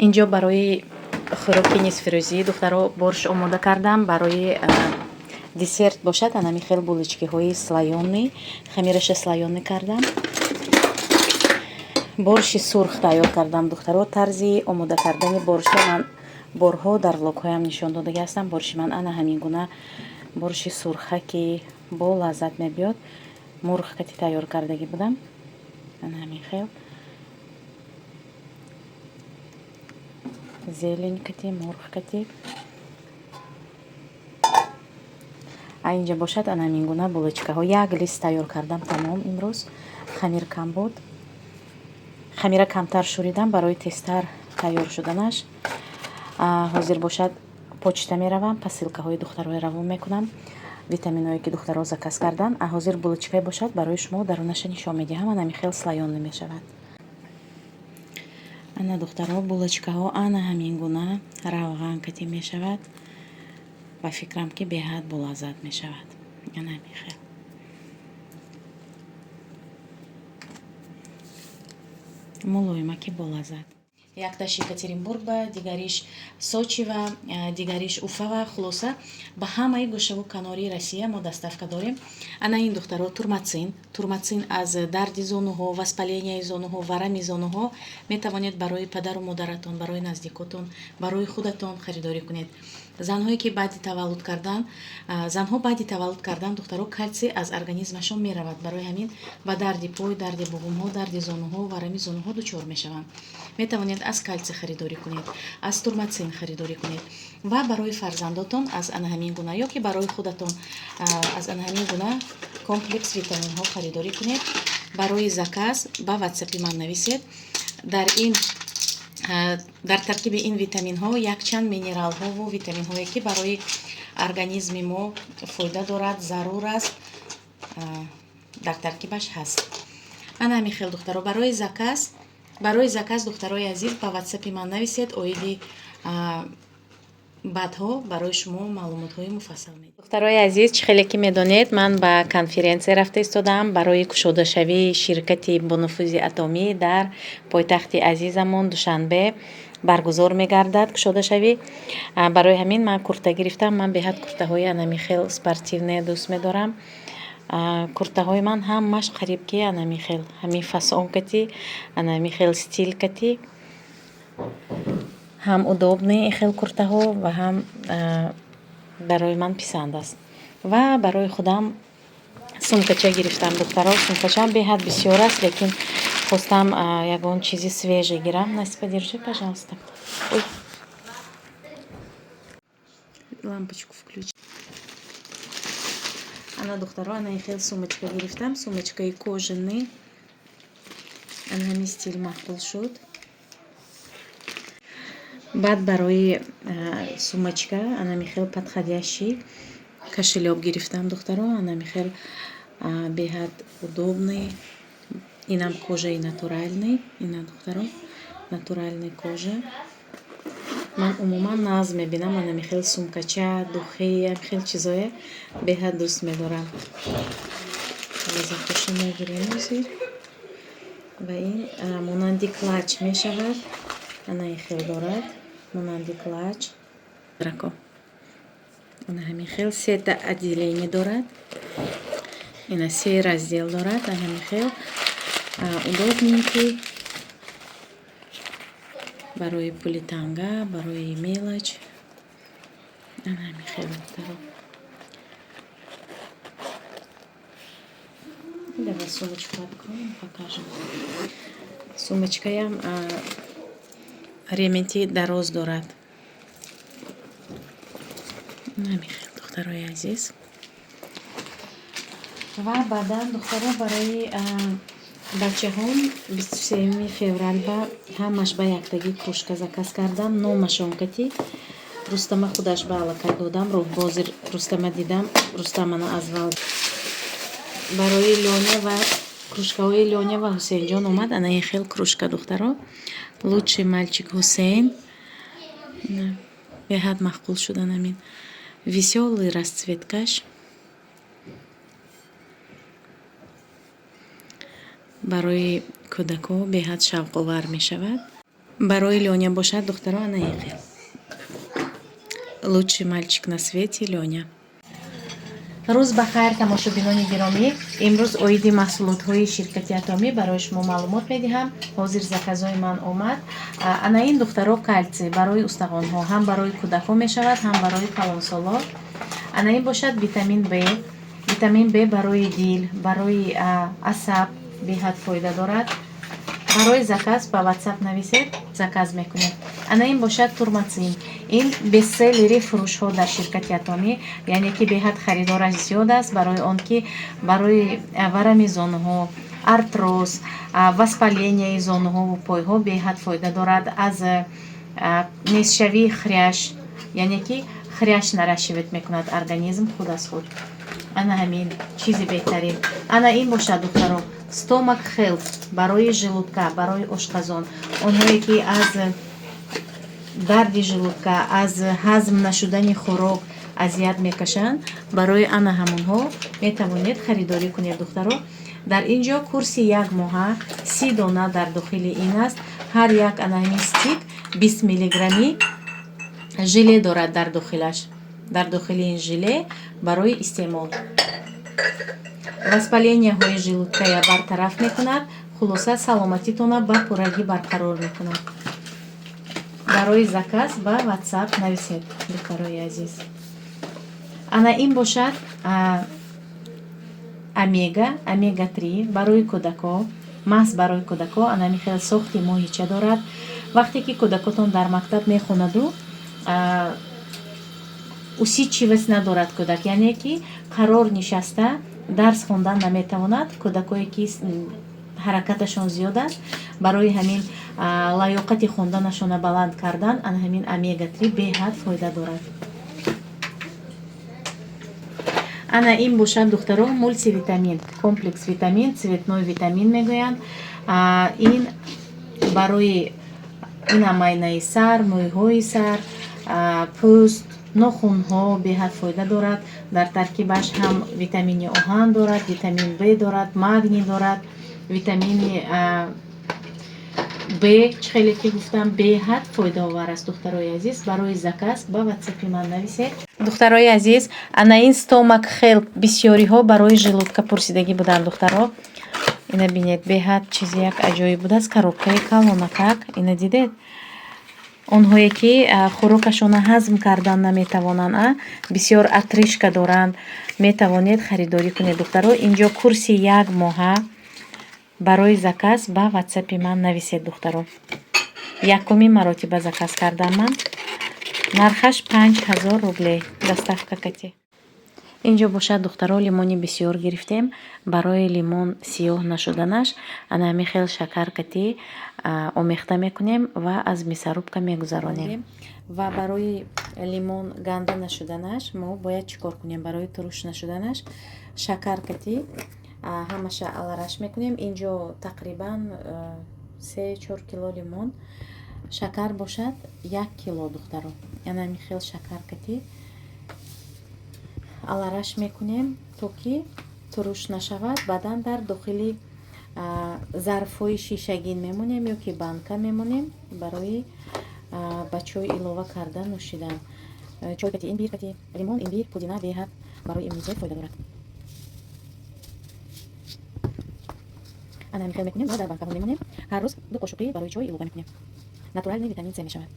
Инҷо барои хӯроки нисфирӯзӣ, духтаро, борщ омода кардам. Барои десерт бошад, анами хел булочкиҳои слоёный, хамираша слоёный кардам. Борщи сурх тайёр кардам, духтаро. Тарзи омода кардани борща ман борҳо дар влогҳоям нишон додагӣ ҳастам. Борщи ман ана ҳамин гуна борщи сурха, ки бо лаззат мебиёд. Мурғ кати тайёр кардагӣ будам. Ана ҳамин хел зелень кати, мурғ кати. А инҷа бошад, ана ҳамин гуна булочкаҳо, як лист тайёр кардам, тамом. Имрӯз хамир кам буд, хамира камтар шӯридам барои тезтар тайёр шуданаш. Ҳозир бошад, почта меравам, посылкаҳои духтарои равон мекунам, витаминҳое, ки духтаро заказ кардан. А ҳозир булочкае бошад, барои шумо дарунаша нишон медиҳам. Ана ҳамин хел слоёный мешавад. Ана, духтаро, булочкаҳо ана ҳамин гуна равған кати мешавад. Ба фикрам, ки беҳад болаззат мешавад. Ана ҳамин хел мулоимаки, болаззат. Якташ Екатеринбург ба, дигариш Сочива, дигариш Уфава. Хулоса, ба ҳамаи гӯшаву канори Россия мо доставка дорем. Ана ин, духтаро, турматсин. Турматсин аз дарди зонуҳо, воспаленияи зонуҳо, варами зонуҳо. Метавонед барои падару модаратон, барои наздикотон, барои худатон харидорӣ кунед. Занҳое, ки баъди таваллуд кардан, занҳо баъди таваллуд кардан, духтаро, калсий аз организмашон меравад. Барои ҳамин ба дарди пой, дарди буғумҳо, дарди зонуҳо, варами зонуҳо дучор мешаванд. Метавонед аз калсий харидорӣ кунед, аз турматсин харидорӣ кунед ва барои фарзандотон аз ана ҳамин гуна ё ки барои худатон аз ана ҳамин гуна комплекс витаминҳо харидорӣ кунед. Барои заказ ба ватсапи ман нависед. Дар таркиби ин витаминҳо якчанд минералҳову витаминҳое, ки барои организми мо фоида дорад, зарур аст, дар таркибаш ҳаст. Ана ҳамин хел, духтаро. Барои заказ, духтарои азиз, ба ватсапи ман нависед. Оиди баъдҳо барои шумо маълумотҳои муфассал медиҳам. Духтарои азиз, чӣ хеле ки медонед, ман ба конференсия рафта истодаам барои кушодашавии ширкати бонуфузи атомӣ. Дар пойтахти азизамон Душанбе баргузор мегардад кушодашавӣ. Барои ҳамин ман курта гирифтам. Ман беҳад куртаҳои анами хел спортивные дӯст медорам. Куртаҳои ман ҳамаш қариб ки анами хел, ҳамин фасон кати, анами хел стиль кати. Ҳам удобный хел куртаҳо ва ҳам барои ман писанд аст. Ва барои худам сумкача гирифтам, духтаро. Сумкачаам беҳад бисёр аст, лекин хостам ягон чизи свежий гирам. Настя, подержи, пожалуйста. Ой, лампочку включи. Ана, духтаро, ана ин хел сумочка гирифтам, сумочкаи кожаный. Ана ҳамин стиль маъқул шуд. Баъд барои сумочка анами хел подходящий кошелёк гирифтам, духтаро. Анами хел беҳад удобный. Инам кожаи натуральный. Ина, духтаро, натуральный кожа. Ман умуман нағз мебинам анами хел сумкача, духи, ами хел чизое беҳад дӯст медорам. Лаззатоша мегирем ҳозир. Ва ин монанди клатч мешавад. Ана ин хел дорад, монанди клатч рако. Ана ҳамин хел сета отделение дорад. Ина, се раздел дорад. Ана ҳамин хел удобненький барои пули танга, барои мелочь. Ана ҳамин хел, духтаро. Давай сумочку откроем, покажем. Сумочкаям ременти дароз дорад. Ҳамин хел, духтарои азиз. Ва баъдан, духтаро, барои бачаҳом 23-юми феврал ба ҳамаш ба яктагӣ кружка заказ кардам, номашон кати. Рустама худаш ба аллакай додам. Роҳбозир Рустама дидам, Рустамана аз вал. Барои Лёня ва кружкаҳои Лёня ва Ҳусейнҷон омад. Ана ин хел кружка, духтаро. Лучший мальчик Ҳусейн. Беҳад маъқул шудан ҳамин весёлый расцветкаш. Барои кӯдакҳо беҳад шавқовар мешавад. Барои Лёня бошад, духтаро, ана ин хел. Лучший мальчик на свете Лёня. Рӯз ба хайр, тамошобинони гиромӣ! Имрӯз оиди маҳсулотҳои ширкати Атомӣ барои шумо маълумот медиҳам. Ҳозир заказҳои ман омад. Ана ин, духтаро, кальций барои устахонҳо, ҳам барои кӯдакҳо мешавад, ҳам барои калонсоло. Ана ин бошад витамин Б. Витамин Б барои дил, барои асаб беҳад фоида дорад. Барои заказ ба WhatsApp нависед, заказ мекунед. Ана ин бошад турмацин. Ин бестселлери фурӯшҳо дар ширкати Атомӣ, яъне ки беҳад харидораш зиёд аст, барои он ки барои варами зонуҳо, артроз, воспаления и зонуҳову пойҳо беҳад фоида дорад. Аз нестшавии хрящ, яъне ки хрящ наращивать мекунад организм худ аз худ. Ана ҳамин чизи беҳтарин. Ана ин бошад, духтаро, Stomach Health барои желудка, барои ошқазон. Онҳое ки аз дарди желудка, аз ҳазм нашудани хӯрок азият мекашанд, барои ана ҳамонҳо метавонед харидорӣ кунед, духтаро. Дар ин ҷо курси як моҳа, 30 дона дар дохили ин аст. Ҳар як ана ҳамин стик 20 миллиграммӣ желе дорад дар дохилаш. Дар дохили ин желе барои истеъмол воспаления ҳои желудка я бартараф мекунад. Хулоса, саломатитонро ба пуррагӣ барқарор мекунад. Барои заказ ба WhatsApp нависед, духтарои азиз. Ана ин бошад омега, омега 3 барои кӯдако, маҳз барои кӯдако. Ана ҳамин хел сохти моҳича дорад. Вақте ки кӯдакотон дар мактаб мехонаду усидчивость надорад кӯдак, яъне ки қарор нишаста дарс хондан наметавонад, кӯдакое ки ҳаракаташон зиёд аст, барои ҳамин лаёқати хонданашонро баланд кардан ана ҳамин омега 3 беҳад фоида дорад. Ана ин бошад, духтаро, мультивитамин, комплекс витамин, цветной витамин мегӯянд. Ин барои ина майнаи сар, мӯйҳои сар, пӯст, нохунҳо беҳад фоида дорад. Дар таркибаш ҳам витамини оҳан дорад, витамин В дорад, магний дорад, витамини Б. Чӣ хеле ки гуфтам, беҳад фоидаовар аст, духтарои азиз. Барои заказ ба ватсапи ман нависед, духтарои азиз. Ана ин Stomach Help бисёриҳо барои желудка пурсидагӣ буданд, духтаро. Ина бинед, беҳад чизи як аҷоиб будааст, коробка и калонакак. Ина дидед? Онҳое ки хӯрокашонро ҳазм кардан наметавонанд, бисёр отрыжка доранд, метавонед харидорӣ кунед, духтаро. Инҷо курси як моҳа. Барои заказ ба ватсапи ман нависед, духтаро. Якумин маротиба заказ кардам ман. Нархаш 5000 рублей, доставка кати. Инҷо бошад, духтаро, лимони бисёр гирифтем. Барои лимон сиёҳ нашуданаш ана ҳамин хел шакар кати омехта мекунем ва аз мясорубка мегузаронем. Ва барои лимон ганда нашуданаш мо бояд чӣ кор кунем? Барои туруш нашуданаш шакар кати ҳамаша алараш мекунем. Инҷо тақрибан 3-4 кило лимон, шакар бошад 1 кило, духтаро. Ана ҳамин хел шакар кати алараш мекунем, то ки туруш нашавад. Баъдан дар дохили зарфҳои шишагин мемонем ё ки банка мемонем барои ба чой илова карда нӯшидан. Чой кати имбир, кати лимон, имбир, пудина беҳад барои иммунитет фоида дорад. Ана ҳамин хел мекунем ва дар банкаҳо мемонем. Ҳар рӯз ду қошуқӣ барои чой илова мекунем. Натуральный витамин С мешавад.